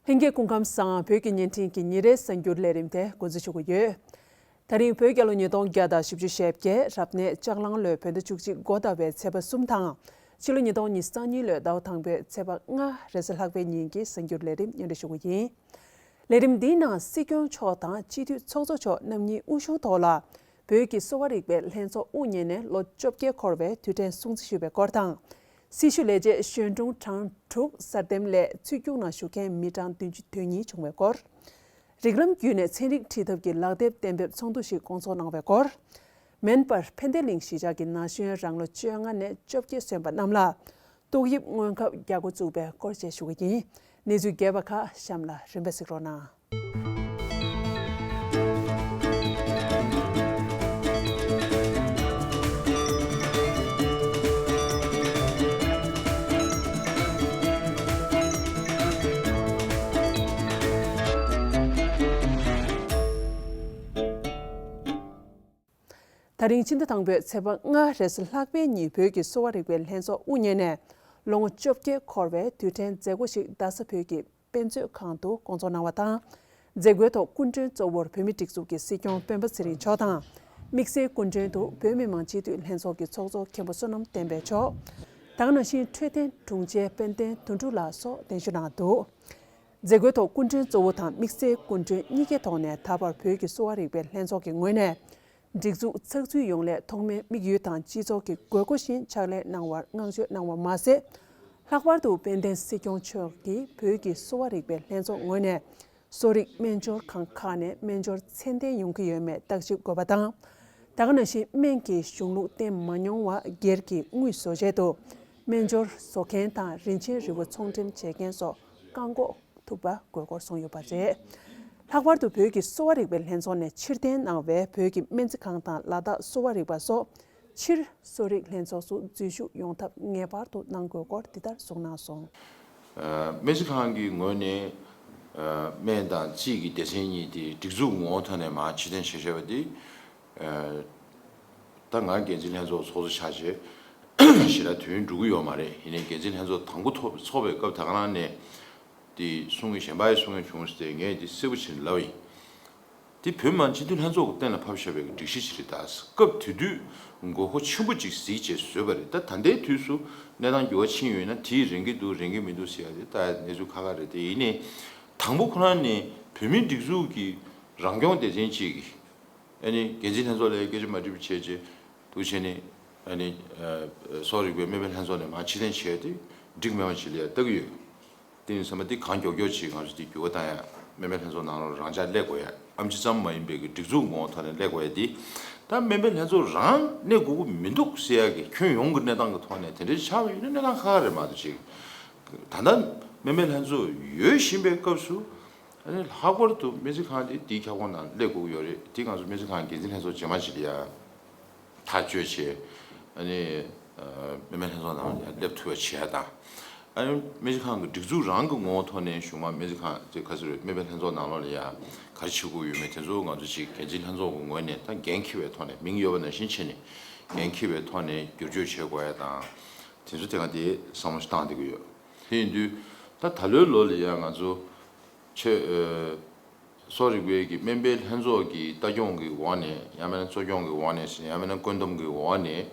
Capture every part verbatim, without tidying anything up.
ལྷན་རྒྱས་སྐུ་ཁམས་བཟང་། བོད་ཀྱི་བརྙན་འཕྲིན་གྱི་ཉིན་རེའི་གསར་འགྱུར་ལས་རིམ་དེ་འགོ་འཛུགས་ཞུ་གི་ཡོད། ད་རིང་བོད་རྒྱལ་ལོ་ཉིས་སྟོང་བརྒྱ་དང་བཞི་བཅུ་ཞེ་བརྒྱད་རབ་གནས་ལྕགས་གླང་ལོའི་བོད་ཟླ་བཅུ་གཅིག་འགོ་ཟླ་བའི་ཚེས་པ་གསུམ་དང་། ཕྱི་ལོ་ཉིས་སྟོང་ཉི་ཤུ་རྩ་གཉིས་ལོའི་ཟླ་བ་དང་པོའི་ཚེས་པ་ལྔ་རེས་གཟའ་ལྷག་པའི་ཉིན་གྱི་གསར་འགྱུར་ལས་རིམ་སྙན་སྒྲོན་ཞུ་གི་ཡིན། ལས་རིམ་འདིའི་ནང་སྲིད་སྐྱོང་མཆོག་དང་སྤྱི་འཐུས་ཚོགས་གཙོ་མཆོག་རྣམ་གཉིས་དབུ་བཞུགས་ཐོག་ལ། བོད་ཀྱི་གསོ་བ་རིག་པའི་ལྷན་ཚོགས་དབུ་བརྙེས་ནས་ལོ་བཅོ་བརྒྱད་འཁོར་བའི་དུས་དྲན་སྲུང་བརྩི་ཞུས་པའི་སྐོར་དང་། སྲི་ཞུ་ལས་བྱེད་གཞོན་དྲུང་གྲངས་དྲུག་གསར་འདེམས་སླད་ཚུད་རྒྱུགས་ནང་ཞུགས་མཁན་མི་གྲངས་བདུན་ཅུ་དོན་གཉིས་བྱུང་བའི་སྐོར། རིགས་ལམ་བརྒྱུད་ནས་ཚན་རིག་ཁྲིད་ཐབས་ཀྱི་ལག་དེབ་གཏན་འབེབས་ཚོགས་འདུ་ཞིག་བསྐོང་ཚོགས་གནང་བའི་སྐོར། མེན་པར་ཕན་བདེ་གླིང་གཞིས་ཆགས་ཀྱི་ན་གཞོན་རང་ལོ་བཅོ་ལྔ་ནས་བཅོ་བརྒྱད་སོན་པ་རྣམས་ལ། ཏོག་དབྱིབས་སྔོན་ཁབ་རྒྱག་འགོ་བཙུགས་པའི་སྐོར་བཅས་ཞུ་གི་ཡིན། གནས་ཚུལ་རྒྱས་པ་ཁག་གཤམ་ལ་རིམ་པས་གཟིགས་རོགས་གནང་། ད་རིང་ཕྱི་ཟླ་དང་པོའི་ཚེས་པ་ལྔ་རེས་གཟའ་ལྷག་པའི་ཉིན་བོད་ཀྱི་གསོ་བ་རིག་པའི་ལྷན་ཚོགས་དབུ་བརྙེས་ནས་ལོ་ངོ་བཅོ་བརྒྱད་འཁོར་བའི་དུས་དྲན་མཛད་སྒོ་ཞིག་རྡ་ས་བོད་ཀྱི་དཔེ་མཛོད་ཁང་དུ་བསྐོང་ཚོགས་གནང་བ་དང་། མཛད་སྒོའི་ཐོག་སྐུ་མགྲོན་གཙོ་བོར་བོད་མིའི་སྒྲིག་འཛུགས་ཀྱི་སྲིད་སྐྱོང་སྤེན་པ་ཚེ་རིང་མཆོག་དང་། དམིགས་བསལ་སྐུ་མགྲོན་དུ་བོད་མི་མང་སྤྱི་འཐུས་ལྷན་ཚོགས་ཀྱི་ཚོགས་གཙོ་མཁན་པོ་བསོད་ནམས་བསྟན་འཕེལ་མཆོག་ད་ག་ནང་བཞིན་འཕྲོད་བསྟེན་དྲུང་ཆེ་དཔལ་ལྡན་དོན་གྲུབ་ལགས་སོགས་གདན་ཞུ་གནང་འདུག་མཛད་སྒོའི་ཐོག་སྐུ་མགྲོན་གཙོ་བོ་དང་དམིགས་བསལ་སྐུ་མགྲོན་གཉིས་ཀའི་ཐོག་ནས་ད་བར་བོད་ཀྱི་གསོ་བ་རིག་པའི་ལྷན་ཚོགས་ཀྱི་ངོས་ནས། སྒྲིག་འཛུགས་ཚགས་ཚུད་ཡོང་སླད་ཐོག་མའི་དམིགས་ཡུལ་དང་སྤྱི་ཚོགས་ཀྱི་དགོས་མཁོ་བཞིན་ཕྱག་ལས་གནང་བར་བསྔགས་བརྗོད་གནང་བ་མ་ཟད། ལྷག་པར་དུ་དཔལ་ལྡན་སྲིད་སྐྱོང་མཆོག་གིས་བོད་ཀྱི་གསོ་བ་རིག་པའི་ལྷན་ཚོགས་ངོས་ནས་གསོ་རིག་སྨན་སྦྱོར་ཁང་ཁག་ནས་སྨན་སྦྱོར་ཚད་ལྡན་ཡོང་གི་ཡོད་མེད་བརྟག་ཞིབ་དགོས་པ་དང་། ད་ག་ནང་བཞིན་སྨན་གྱི་གཞུང་ལུགས་བསྟེན་མ་མྱོང་བ་སྒེར་གྱི་དངུལ་བཟོ་ཆེད་དུ་སྨན་སྦྱོར་བཟོ་མཁན་དང་རིན་ཆེན་རིལ་བུ་ཚོང་འགྲེམས་བྱེད་མཁན་སོགས་བཀག་འགོག་ཐུབ་པ་དགོས་སྐོར་གསུངས་ཡོད་པ་རེད། ལྷག་པར་དུ་བོད་ཀྱི་གསོ་བ་རིག་པའི་ལྷན་ཚོགས་ནས་ཕྱིར་འཐེན་གནང་བའི་བོད་ཀྱི་སྨན་རྩིས་ཁང་དང་ལ་དྭགས་གསོ་བ་རིག་པ་སོགས་ཕྱིར་གསོ་རིག་ལྷན་ཚོགས་སུ་འཛུལ་ཞུགས་ཡོང་ཐབས་ངེས་པར་དུ་གནང་དགོས་སྐོར་འདི་ལྟར་གསུངས་གནང་སོང་། ཨ། སྨན་རྩིས་ཁང་གི་ངོས་ནས། ཨ། སྨན་དང་རྩིས་ཀྱི་སྡེ་ཚན་གཉིས་དེ་སྒྲིག་འཛུགས་ངོ་བོ་ཐོག་ནས་མར་ཕྱིར་འཐེན་བྱས་བཞག་པ་དེ། ཨ། ད་ང་འགན་འཛིན་ལྷན་ཚོགས་ཚོགས་གཙོ་ཆགས་རྗེས་ཞེ་དྲག་དུས་ཡུན་འགྲོ་གི་ཡོད་མ་རེད། ཡིན་ནའི་འགན་འཛིན་ལྷན་ཚོགས་དང་པོ་ཐོག་ཚོགས་པའི་སྐབས་ད་ག་རང་ནས་དེ་གསུང་གི་གཞན་པ་ཡི་གསུང་ཡ་བྱུང་སྟེ་ངས་དེ་གསལ་པོ་བྱས་ནས་ལབ་ཡིན། དེ་བོད་མི་མང་སྤྱི་འཐུས་ལྷན་ཚོགས་ཀྱི་སྟེང་ལ་ཕབ་བཞག་པའི་སྒྲིག་གཞི་ཅིག་རེད། ད་སྐབས་དེ་དུས་དགོས་མཁོ་ཆེན་པོ་ཅིག་གཟིགས་བྱས་བཟོས་པ་རེད། ད་ད་ལྟའི་དུས་སུ་གནས་སྟངས་འགྱུར་བ་ཕྱིན་ཡོད་ན་དེས་རན་གྱི་འདུག་རན་གྱི་མི་འདུག་ཟེར་ཡ་དེ་ད་གནས་ཚུལ་ཁག་ཁག་རེད། དེ་ཡིན་ནའི་དང་པོ་ཁོ་རང་ནས་བོད་མིའི་སྒྲིག་འཛུགས་ཀྱི་རང་སྐྱོང་སྡེ་ཚན་གཅིག་གིས། ཨ་ནི་འགན་འཛིན་ལྷན་ཚོགས་ལ་སྐད་ཆ་མ་དྲིས་པ་བྱས་རྗེས་འདུག་བྱས་ནས། ཨ་ནི་ཨ་གསོ་རིག་པའི་སྨན་པའི་ལྷན་ཚོགས་ནས་མར་ཕྱིར་འཐེན་བྱས་ཏེ་འགྲིག་མེད་པ་ཅིག་ལ་ཡ་ལྟ་གི་ཡོད། དེ་ཡིན་ཙང་མ་དེ་གང་མགྱོགས་མགྱོགས་ཅིག་ང་ཚོ་དེ་འགྱུར་བ་བཏང་ཡ། སྨན་པའི་ལྷན་ཚོགས་ནང་ལོགས་རང་འཇགས་སླེབས་དགོས་ཡ། ཨེམ་ཆི་ཙམ་མ་ཡིན་པའི་གི་སྒྲིག་འཛུགས་ངོ་བོ་ཐོག་ནས་སླེབས་དགོས་ཡ་དེ། ད་སྨན་པའི་ལྷན་ཚོགས་རང་གནས་དགོས་ཀྱི་མི་འདུག་ཟེར་ཡ་གི་ཁྱོན་ཡོངས་ཀྱི་གནས་སྟངས་ཀྱི་ཐོག་ནས་དེ་འདྲ་ཆགས་ཀྱི་ཡོད་ན་གནས་སྟངས་ཁག་ཁག་རེད་མ་གཏོགས་ཅིག་ད་ལྟ་སྨན་པའི་ལྷན་ཚོགས་ཡོད་བཞིན་པའི་སྐབས་སུ། ཨ་ནི་ལྷག་པར་དུ་སྨན་རྩིས་ཁང་དེ་དེའི་ཁྱབ་ཁོངས་ནང་སླེབས་དགོས་ཀྱི་ཡོད་རེད། དེ་ང་ཚོ་སྨན་རྩིས་ཁང་འགན་འཛིན་ལྷན་ཚོགས་རྗེས་མ་ཅིག་ལ་ཡ་ཐག་གཅོད་བྱས། ཨ་ནི་ཨ་སྨན་པའི་ལྷན་ཚོགས་ནང་ལ་ཡ་སླེབས་ཐུབ་པ་བྱེད་ཡ་དང་། ཨ་ནི་སྨན་རྩིས་ཁང་གི་སྒྲིག་འཛུགས་རང་གི་ངོ་བོ་ཐོག་ནས་གཞུང་མང་སྨན་རྩིས་ཁང་དེ་ག་ཚོད་རེད། སྨན་པའི་ལྷན་ཚོགས་ནང་ལོགས་ལ་ཡ་ག་རེ་བྱེད་དགོས་ཡོད་མེད་དེ་ཚོ་ང་ཚོ་ཅིག་འགན་འཛིན་ལྷན་ཚོགས་ཀྱི་ངོས་ནས་ད་འགན་འཁྱེར་བའི་ཐོག་ནས་མིང་ཡོད་པ་ནང་བཞིན་བྱས་ནས་འགན་འཁྱེར་བའི་ཐོག་ནས་བསྒྱུར་བཅོས་བྱེད་དགོས་ཡ་དང་། དེ་ཚོ་དེ་ག་དེ་བསམ་བློ་ཞིག་བཏང་བསྡད་ཀྱི་ཡོད། དེ་ཡིན་དུས་ད་ད་ལོའི་ལོ་ལ་ཡ་ང་ཚོ་ཆེས་ཨ་གསོ་རིག་པའི་གི་སྨན་པའི་ལྷན་ཚོགས་ཀྱི་ལྟ་སྐྱོང་གི་འོག་ནས། ཡང་མིན་ན་གཙོ་སྐྱོང་གི་འོག་ནས། ཡང་མིན་ན་བཀོད་འདོམས་ཀྱི་འོག་ནས།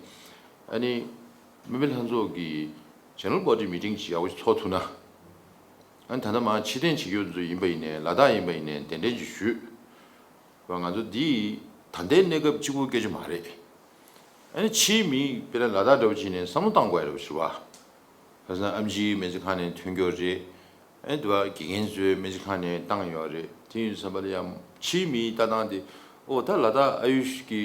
ཨ་ནི་སྨན་པའི་ལྷན་ཚོགས་ཀྱི་General Body Meeting་ཅིག་ཡག་པོ་ཞིག་ཚོགས་ཐུབ་ན། ཨ་ནི་ད་ལྟ་མར་ཕྱིར་འཐེན་བྱེད་ཀྱི་ཡོད་ཚོ་ཡིན་པ་ཡིན་ནའི། ལ་དྭགས་ཡིན་པ་ཡིན་ནའི་གདན་འདྲེན་ཅིག་ཞུས་པ། ང་ཚོ་འདི་ད་ལྟའི་གནས་སྐབས་གཅིག་པུའི་སྐད་ཆ་མ་རེད། ཨ་ནི་ཕྱིའི་མི་དཔེར་ན་ལ་དྭགས་འདྲ་པོ་ཅིག་ནས་བསམ་བློ་བཏང་དགོས་ཡ་འདྲ་པོ་ཞིག་རེད་པ། ཁ་སང་ཨེམ་ཆི་སྨན་རྩིས་ཁང་ནས་ཐོན་རྒྱུ་རེད། ཨེ་འདི་བ་དགེ་རྒན་ཚོའི་སྨན་རྩིས་ཁང་ནས་བཏང་ཡོད་རེད། དེ་ཡིན་བསམ་པ་ལ་ཡང་ཕྱིའི་མིའི་ལྟ་སྟངས་དེ། ཨོ་ད་ལ་དྭགས་ཨ་ཡུཤ་གི་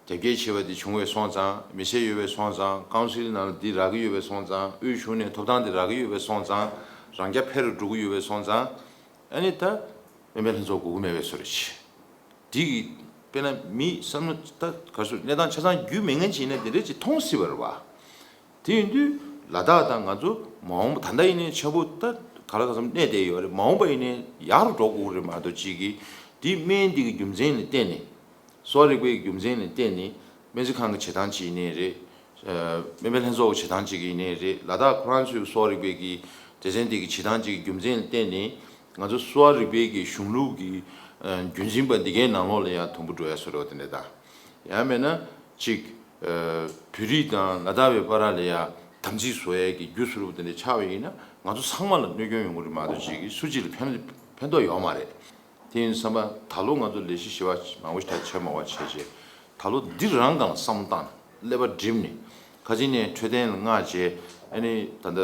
དེབ་སྐྱེལ་བྱས་པ་དེ་བྱུང་བས་སོང་ཙང་། མི་སེར་ཡོད་པས་སོང་ཙང་། ཀའུན་སིལ་ནང་ལ་འདི་རག་གི་ཡོད་པས་སོང་ཙང་། དབུས་གཞུང་ནས་ཐོབ་ཐང་དེ་རག་གི་ཡོད་པས་སོང་ཙང་། རང་རྐྱ་འཕེར་རུ་འགྲོ་གི་ཡོད་པས་སོང་ཙང་། ཨ་ནི་ད་སྨན་པའི་ལྷན་ཚོགས་དགོས་ཀྱི་མེད་པའི་བཟོ་འདྲ་ཅིག་འདི་གི་དཔེར་ན་མི་བསམ་བློ་ད་ག་རེ་ཟེར། གནས་སྟངས་ཆ་ཚང་རྒྱུས་མེད་མཁན་ཅིག་ཡིན་ན་དེ་འདྲ་ཅིག་མཐོང་སྲིད་པ་རེད་པ། དེ་ཡིན་དུས་ལ་དྭགས་དང་ང་ཚོ་མ་འོངས་པ། ད་ལྟ་ཡིན་ནའི་ཆ་བོ་ད་ག་ལ་ག་ཚོད་གནས་བསྡད་ཡོད་རེད། མ་འོངས་པ་ཡིན་ནའི་ཡག་རུ་འགྲོ་དགོས་རེད་མ་གཏོགས། ཅིག་གིས་འདི་སྨན་འདི་གི་རྒྱུ་མཚན་ལ་བརྟེན་ནས། གསོ་བ་རིག་པའི་རྒྱུ་མཚན་ལ་བརྟེན་ནས་སྨན་རྩིས་ཁང་གི་བྱེད་སྟངས་ཅིག་ཡིན་ནའི་རེད། ཨ་སྨན་པའི་ལྷན་ཚོགས་ཀྱི་བྱེད་སྟངས་ཅིག་ཡིན་ནའི་རེད། ལ་དྭགས་ཁོ་རང་ཚོའི་གསོ་བ་རིག་པའི་གི་སྡེ་ཚན་འདི་གི་བྱེད་སྟངས་ཅིག་གི་རྒྱུ་མཚན་ལ་བརྟེན་ནས་ ང་ཚོ་གསོ་བ་རིག་པའི་གི་གཞུང་ལུགས་ཀྱི་ཨ་རྒྱུན་འཛིན་པ་འདི་གའི་ནང་ལོགས་ལ་ཡང་དུམ་བུ་འགྲོ་ཡ་བཟོ་འདྲ་བ་དེ་འདྲ་དང་། ཡང་མེད་ན་གཅིག་ཨ་བོད་རིགས་དང་ལ་དྭགས་པའི་བར་ལ་ཡང་དམ་ཚིག་བཟོ་ཡ་གི་རྒྱུ་བཟོ་འདྲ་བ་དེ་འདྲ་ཆགས་པ་ཡིན་ན་ང་ཚོ་ཚང་མ་ལ་གནོད་སྐྱོན་ཡོང་གི་རེད་མ་གཏོགས་གཅིག་གིས་སུ་གཅིག་ལ་ཕན་ཕན་ཐོགས་ཡོད་མ་རེད། དེ་ཡིན་བསམ་པ་ད་ལོ་ང་ཚོ་ལས་གཞི་ཞེ་བ་མང་པོ་ཞིག་ད་བྱེད་མང་བ་བྱས་རྗེས་ད་ལོ་འདི་རང་སྒང་ལ་བསམ་བློ་བཏང་ནས་ཀླད་པ་སྒྲིམ་ནས་ཁ་ཅིག་ནས་འཕྲོད་བསྟེན་ལ་མངགས་རྗེས་ཨ་ནི་ད་ལྟ་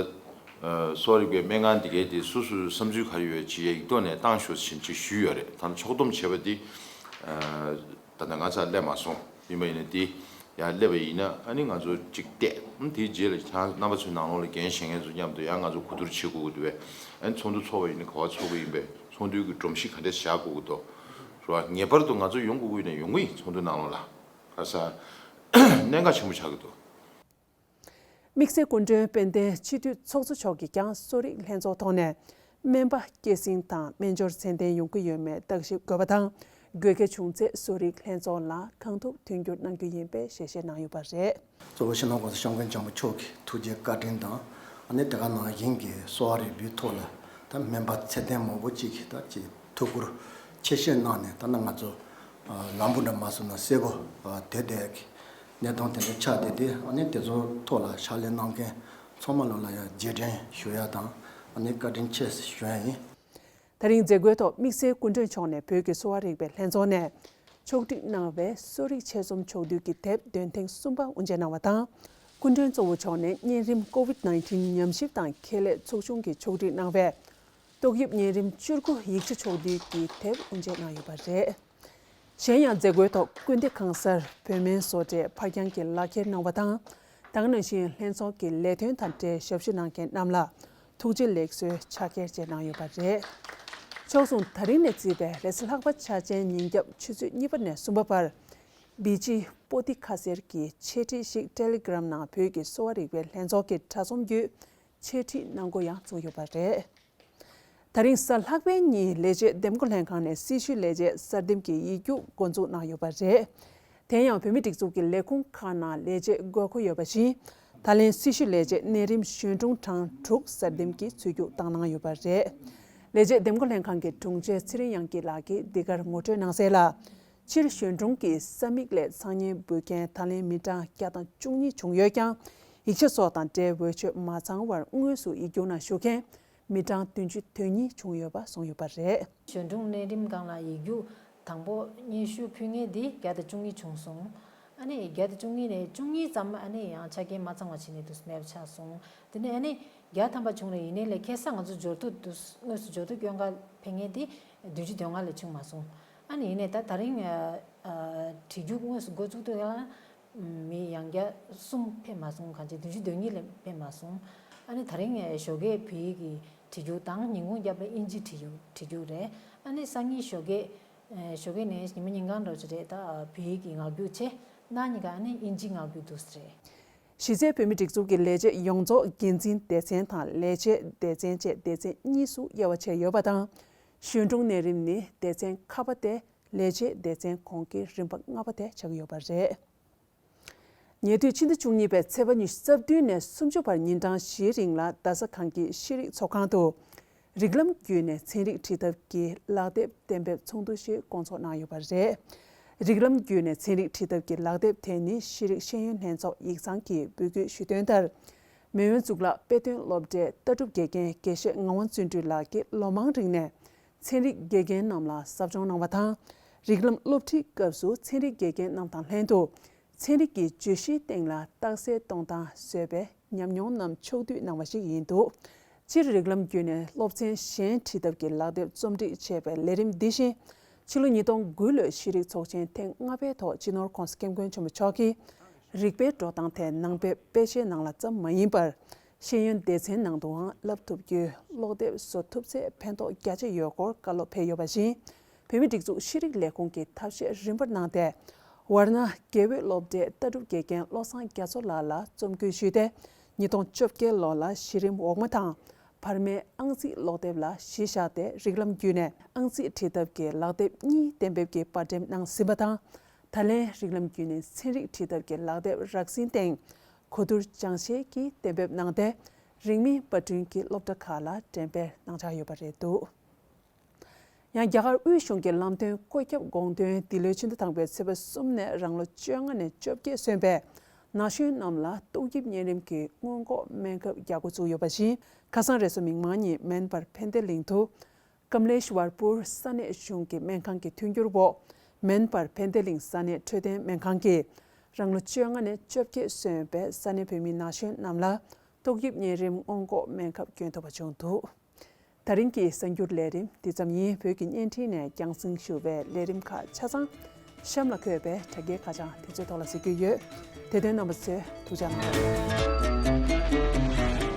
ཨ་གསོ་བ་རིག་པའི་སྨན་ཁང་འདི་གའི་དེ་སོ་སོའི་བསམ་ཚུལ་ག་རེ་ཡོད་ཅིག་ཡིག་ཐོག་ནས་བཏང་ཤོག་ཟེར་ཅིག་ཞུས་ཡོད་རེད། ད་ནི་ཕྱོགས་བསྡོམས་བྱས་པ་འདི་ཨ་ད་ལྟ་ང་ཚ་སླེབས་མ་སོང་། ཡིན་པ་ཡིན་ན་འདི་ཡར་སླེབས་པ་ཡིན་ན་ཨ་ནི་ང་ཚོ་གཅིག་བལྟས། ཨ་དེའི་རྗེས་ལ་ཁྱེད་རང་རྣམ་པ་ཚོའི་ནང་ལོགས་ལ་འགན་བཞེས་མཁན་ཚོ་མཉམ་དུ་ཡང་ང་ཚོ་གོ་བསྡུར་བྱེད་དགོས་ཀྱི་འདུག་བས། ཨ་ནི་ཚོགས་འདུ་ཚོགས་པ་ཡིན་ན་ག་པར་ཚོགས་ཀྱི་ཡིན་པས། ཚོགས་འདུའི་གི་སྒྲོམ་གཞི་ག་འདྲས་བཞག་དགོས་ཀྱི་འདུག་རེད་བ། ངེས་པར་དུ་ང་ཚོ་ཡོང་དགོས་ཀྱི་ཡིན་ན་ཡོང་གི་ཡིན། ཚོགས་འདུ་ནང་ལོགས་ལ་ག་ས་གནད་འགག་ཆེན་པོ་ཆགས་ཀྱི་འདུག་དམིགས་བསལ་སྐུ་མགྲོན་དཔལ་ལྡན་སྤྱི་འཐུས་ཚོགས་གཙོ་མཆོག་གིས་ཀྱང་གསོ་རིག་ལྷན་ཚོགས་ཐོག་ནས་སྨན་པ་སྐྱེད་སྲིང་དང་སྨན་སྦྱོར་ཚད་ལྡན་ཡོང་གི་ཡོད་མེད་བརྟག་ཞིབ་དགོས་པ་དང་། དགོས་གལ་བྱུང་ཚེ་གསོ་རིག་ལྷན་ཚོགས་ལ་གང་ཐུབ་མཐུན་འགྱུར་གནང་རྒྱུ་ཡིན་པའི་ཞལ་བཞེས་གནང་ཡོད་པ་རེད། གཙོ་བོ་སྤྱི་ནོར་༸གོང་ས་༸སྐྱབས་མགོན་ཆེན་པོ་མཆོག་གི་ཐུགས་རྗེ་བཀའ་དྲིན་དང་། ཨ་ནི་དེ་ག་ནང་བཞིན་གྱི་གསོ་བ་རིག་པའི་ཐོག་ལ་ད་སྨན་པ་ཚད་ལྡན་མང་པོ་ཅིག་ད་ཅིག་ཐུགས་ཁུར་ཆེ་བཞེས་གནང་ནས་ད་ནི་ང་ཚོ་ལམ་བུ་འདྲ་མ་བཟོས་ན་གསལ་པོ་དེ་དེ་གི་གནས་སྟངས་དེ་འདྲ་ཆགས་བསྡད་དེ། ཨ་ནི་དེ་ཚོ་ཐོག་ལ་ཕྱག་ལས་གནང་མཁན་ཚང་མ་ལོ་ལ་ཡང་རྗེས་དྲན་ཞུ་ཡ་དང་། ཨ་ནི་བཀའ་དྲིན་ཆེ་ཞུ་ཡ་ཡིན། ད་རིང་མཛད་སྒོའི་ཐོག་དམིགས་བསལ་སྐུ་མགྲོན་མཆོག་ནས་བོད་ཀྱི་གསོ་བ་རིག་པའི་ལྷན་ཚོགས་ནས་ཕྱོགས་སྒྲིག་གནང་བའི་གསོ་རིག་ཆེད་རྩོམ་ཕྱོགས་བསྡུས་ཀྱི་དེབ་འདོན་ཐེངས་གསུམ་པ་དབུ་འབྱེད་གནང་བ་དང་། སྐུ་མགྲོན་གཙོ་བོ་མཆོག་ནས་གཉན་རིམས་ཀོ་ཝིད་ནའིན་ཊིན་ཉམས་ཞིབ་དང་ཁེ་ལས་ཚོགས་ཆུང་གིས་ཕྱོགས་སྒྲིག་གནང་བའི་ཏོག་དབྱིབས་གཉན་རིམས་བཅུ་དགུ་ཡིག་ཆ་ཕྱོགས་བསྡུས་ཀྱི་དེབ་དབུ་འབྱེད་གནང་ཡོད་པ་རེད། གཞན་ཡང་མཛད་སྒོའི་ཐོག་སྐུལ་འདེད་ཁང་གསར་བོད་སྨན་བཟོ་གྲྭས་ཕར་འགྱངས་ཀྱི་ལག་འཁྱེར་གནང་བ་དང་། ད་ག་ནང་བཞིན་ལྷན་ཚོགས་ཀྱི་ལས་དོན་དང་འབྲེལ་ཞབས་ཞུ་གནང་མཁན་རྣམས་ལ་ཐུགས་རྗེ་ལེགས་གསོའི་ཕྱག་འཁྱེར་བཅས་གནང་ཡོད་པ་རེད། ཕྱོགས་མཚུངས་ད་རིང་ནས་བརྩིས་པའི་རེས་གཟའ་ལྷག་པ་འཆར་ཅན་ཉིན་རྒྱབ་ཆུ་ཚོད་གཉིས་པ་ནས་གསུམ་པ་བར། བི་ཇི་པོ་ཏི་ཁ་སེར་གྱི་འཆད་ཁྲིད་ཞིག་ཊེ་ལི་གྷི་རམ་ནང་བོད་ཀྱི་གསོ་བ་རིག་པའི་ལྷན་ཚོགས་ཀྱི་དྲ་ཚོམས་བརྒྱུད་འཆད་ཁྲིད་གནང་སྒོ་ཡང་བཙུགས་ཡོད་པ་རེད། ད་རིང་གཟའ་ལྷག་པའི་ཉིན་ལས་བྱེད་འདེམས་བསྐོ་ལྷན་ཁང་ནས་སྲི་ཞུའི་ལས་བྱེད་གསར་འདེམས་ཀྱི་ཡིག་རྒྱུགས་འགོ་འཛུགས་གནང་ཡོད་པ་རེད། དེ་ཡང་བོད་མིའི་སྒྲིག་འཛུགས་ཀྱི་ལས་ཁུངས་ཁག་ནང་ལས་བྱེད་དགོས་མཁོ་ཡོད་པ་བཞིན། ད་ལན་སྲི་ཞུའི་ལས་བྱེད་གནས་རིམ་གཞོན་དྲུང་གྲངས་དྲུག་གསར་འདེམས་ཀྱིས་ཚུད་རྒྱུགས་བཏང་གནང་ཡོད་པ་རེད། ལས་བྱེད་འདེམས་བསྐོ་ལྷན་ཁང་གི་དྲུང་ཆེ་ཚེ་རིང་དབྱངས་སྐྱིད་ལགས་ཀྱིས་འདི་གར་ངོ་སྤྲོད་གནང་གསལ་ལ། སྤྱིར་གཞོན་དྲུང་གི་ས་མིག་ལས་ཚང་མའི་འབུལ་མཁན་ད་ལན་མི་གྲངས་བརྒྱ་དང་བཅུ་གཉིས་བྱུང་ཡོད་ཀྱང་། ཡིག་ཆ་སོགས་དང་འབྲེལ་འོས་ཆོས་མ་ཚང་བར་དངོས་སུ་ཡིག་རྒྱུགས་ནང་ཞུགས་མཁན་མི་གྲངས་བདུན་ཅུ་དོན་གཉིས་བྱུང་ཡོད་པ་གསུངས་ཡོད་པ་རེད། གཞོན་དྲུང་གནས་རིམ་སྒང་ལ་ཡིག་རྒྱུགས་དང་པོ་སྙན་ཞུ་ཕུལ་མཁན་དེ་བརྒྱ་དང་བཅུ་གཉིས་བྱུང་སོང་། ཨ་ནི་བརྒྱ་དང་བཅུ་གཉིས་ནས་བཅུ་གཉིས་ཙམ་ཨ་ནི་ཡང་ཆ་རྐྱེན་མ་ཚང་བ་བྱས་ནས་དུ་མེད་པ་ཆགས་སོང་། དེ་ནས་ཨ་ནི་བརྒྱ་ཐམ་པ་བྱུང་ནས་ཡིན་ནའི་ལས་ཁ་སང་ང་ཚོ་འབྱོར་ཐོ་དུ་དངོས་སུ་འབྱོར་ཐོ་སྐྱོན་ག་ཕེབས་མཁན་དེ་བདུན་ཅུ་དོན་ལྔ་ལས་བྱུང་མ་སོང་། ཨ་ནི་ཡིན་ནའི་ད་ད་རིང་ཨ་ཨ་བྲིས་རྒྱུགས་དངོས་སུ་འགོ་བཙུགས་དུས་ལ། མི་ཡང་བསྐྱར་གསུམ་ཕེབས་མ་སོང་། གང་ཅི་བདུན་ཅུ་དོན་གཉིས་ལས་ཕེབས་མ་སོང་། ཨ་ནི་ད་རིང་ཞོགས་ཀས་བོད་ཡིག་གི་བྲིས་རྒྱུགས་དང་ཉིན་གུང་རྒྱབ་ལ་ཨིན་ཇི་བྲིས་རྒྱུགས་བྲིས་རྒྱུགས་རེད། ཨ་ནི་སང་ཉིན་ཞོགས་ཀས་ཞོགས་ཀས་ནས་ཉི་མ་ཉིན་གང་འདྲ་ཅིག་རེད། ད་བོད་ཡིག་གི་ངག་རྒྱུགས་བྱས། གནངས་ཉིན་ཀ་ཨ་ནི་ཨིན་ཇི་ངག་རྒྱུགས་འདུག་སེ་རེད། གཞི་རྩའི་བོད་མི་སྒྲིག་འཛུགས་ཀྱི་ལས་བྱེད་ཡོངས་རྫོགས་འགན་འཛིན་སྡེ་ཚན་དང་ལས་བྱེད་སྡེ་ཚན་བཅས་སྡེ་ཚན་གཉིས་སུ་དབྱེ་བ་ཕྱེ་ཡོད་པ་དང་། གཞོན་དྲུང་གནས་རིམ་ནི་སྡེ་ཚན་ཁ་པ་སྟེ། ལས་བྱེད་སྡེ་ཚན་གོང་གི་རིམ་པ་ལྔ་པ་དེ་ཆགས་ཀྱི་ཡོད་པ་རེད། ཉེ་དུས་ཕྱི་ཟླ་བཅུ་གཉིས་པའི་ཚེས་པ་ཉི་ཤུ་རྩ་བདུན་ནས་སུམ་ཅུ་བར་ཉིན་གྲངས་བཞིའི་རིང་ལ་རྡ་ས་གངས་སྐྱིད་ཤེས་རིག་ཚོགས་ཁང་དུ། རིགས་ལམ་བརྒྱུད་ནས་ཚན་རིག་ཁྲིད་ཐབས་ཀྱི་ལག་དེབ་གཏན་འབེབས་ཚོགས་འདུ་ཞིག་བསྐོང་ཚོགས་གནང་ཡོད་པ་རེད། རིགས་ལམ་བརྒྱུད་ནས་ཚན་རིག་ཁྲིད་ཐབས་ཀྱི་ལག་དེབ་དེ་ནི་ཤེས་རིག་ཤེས་ཡོན་ལྷན་ཚོགས་ཡིག་ཚང་གིས་འབོད་སྐུལ་ཞུས་དོན་ལྟར། མེས་དབོན་གཙུག་ལག་དཔེ་སྟོན་སློབ་གྲྭའི་ལྟ་གྲུབ་དགེ་རྒན་དགེ་བཤེས་ངག་དབང་བརྩོན་འགྲུས་ལགས་ཀྱིས་ལོ་མང་རིང་ནས་ཚན་རིག་དགེ་རྒན་རྣམས་ལ་ཟབ་སྦྱོང་གནང་བ་དང་། རིགས་ལམ་སློབ་ཁྲིད་སྐབས་སུ་ཚན་རིག་དགེ་རྒན་རྣམས་དང་ལྷན་དུ། ཚན་རིག་གི་བརྗོད་གཞིའི་སྟེང་ལ་རྟགས་གསལ་གཏོང་སྟངས་བཟོས་པའི་ཉམས་མྱོང་རྣམས་ཕྱོགས་བསྡུས་གནང་བ་ཞིག་ཡིན་འདུག་སྤྱིར་རིགས་ལམ་བརྒྱུད་ནས་སློབ་ཚན་གཞན་ཁྲིད་ཐབས་ཀྱི་ལག་དེབ་རྩོམ་སྒྲིག་བྱས་པའི་ལས་རིམ་འདི་བཞིན། ཕྱི་ལོ་ཉིས་སྟོང་དགུ་ལོའི་ཤེས་རིག་ཚོགས་ཆེན་ཐེངས་ལྔ་པའི་ཐོག་སྤྱི་ནོར་༸གོང་ས་༸སྐྱབས་མགོན་ཆེན་པོ་མཆོག་གིས། རིག་པའི་འགྲོ་སྟངས་ཐད་ནང་པའི་དཔེ་ཆའི་ནང་ལ་ཙམ་མ་ཡིན་པར། ཤེས་ཡོན་སྡེ་ཚན་ནང་དུའང་བསླབ་ཐུབ་རྒྱུའི་ཀློག་དེབ་བཟོ་ཐུབ་ཚེ་ཕན་ཐོགས་རྒྱ་ཆེ་ཡོད་སྐོར་བཀའ་སློབ་ཕེབས་ཡོད་པ་བཞིན། བོད་མིའི་སྒྲིག་འཛུགས་ཤེས་རིག་ལས་ཁུངས་ཀྱིས་ཐབས་ཤེས་རིམ་པར་གནང་སྟེ། ཝར་ཎ་དགེ་འོས་སློབ་གྲྭའི་ལྟ་གྲུབ་དགེ་རྒན་བློ་བཟང་རྒྱ་མཚོ་ལགས་ལ་རྩོམ་སྐུལ་ཞུས་ཏེ། ཉིས་སྟོང་བཅོ་བརྒྱད་ལོ་ལ་གཞི་རིམ་འོག་མ་དང་། བར་མའི་ཨང་རྩིས་ཀློག་དེབ་ལ་གཞི་བཞག་སྟེ་རིགས་ལམ་བརྒྱུད་ནས་ཨང་རྩིས་ཁྲིད་ཐབས་ཀྱི་ལག་དེབ་གཉིས་གཏན་འབེབས་ཀྱིས་པར་འགྲེམས་གནང་ཟིན་པ་དང་། ད་ལན་རིགས་ལམ་བརྒྱུད་ནས་ཚན་རིག་ཁྲིད་ཐབས་ཀྱི་ལག་དེབ་རགས་ཟིན་སྟེང་། གོ་བསྡུར་སྦྱང་ཤེས་ཀྱིས་གཏན་འབེབས་གནང་སྟེ། རིང་མིན་པར་སྐྲུན་གྱིས་སློབ་གྲྭ་ཁག་ལ་འགྲེམས་སྤེལ་གནང་འཆར་ཡོད་པ་རེད་འདུག་ཡང་རྒྱ་གར་དབུས་གཞུང་གི་ལམ་སྟོན་བཀོད་ཁྱབ་དགོངས་དོན་འདི་ལོའི་ཕྱི་ཟླ་དང་པོའི་ཚེས་པ་གསུམ་ནས་རང་ལོ་བཅོ་ལྔ་ནས་བཅོ་བརྒྱད་སོན་པའི་ན་གཞོན་རྣམས་ལ་ཏོག་དབྱིབས་གཉན་རིམས་ཀྱི་སྔོན་འགོག་སྨན་ཁབ་རྒྱག་འགོ་བཙུགས་ཡོད་པ་བཞིན། ཁ་སང་རེས་གཟའ་མིག་དམར་ཉིན་མན་པར་ཕན་བདེ་གླིང་དུ་ཀམ་ལེཤ་ཝར་པུར་ས་གནས་གཞུང་གི་སྨན་ཁང་གི་མཐུན་འགྱུར་འོག་མན་པར་ཕན་བདེ་གླིང་ས་གནས་འཕྲོད་བསྟེན་སྨན་ཁང་གིས་རང་ལོ་བཅོ་ལྔ་ནས་བཅོ་བརྒྱད་སོན་པའི་ས་གནས་བོད་མི་ན་གཞོན་རྣམས་ལ་ཏོག་དབྱིབས་གཉན་རིམས་སྔོན་འགོག་སྨན་ཁབ་སྐྱོན་ཐུབ་པ་བྱུང་འདུག་ད་རིང་གི་གསར་འགྱུར་ལས་རིམ་འདི་ཙམ་ཡིན། བོད་ཀྱི་བརྙན་འཕྲིན་ནས་རྒྱང་སྲིང་ཞུ་བའི་ལས་རིམ་ཁག་ཆ་ཚང་གཤམ་ལ་འཁོད་པའི་དྲ་རྒྱའི་ཁ་བྱང་དེ་ཚོའི་ཐོག་ལ་གཟིགས་རྒྱུ་ཡོད། དེ་དོན་རྣམ་པ་ཚོས་ཐུགས་ཅག་གནང་རོགས།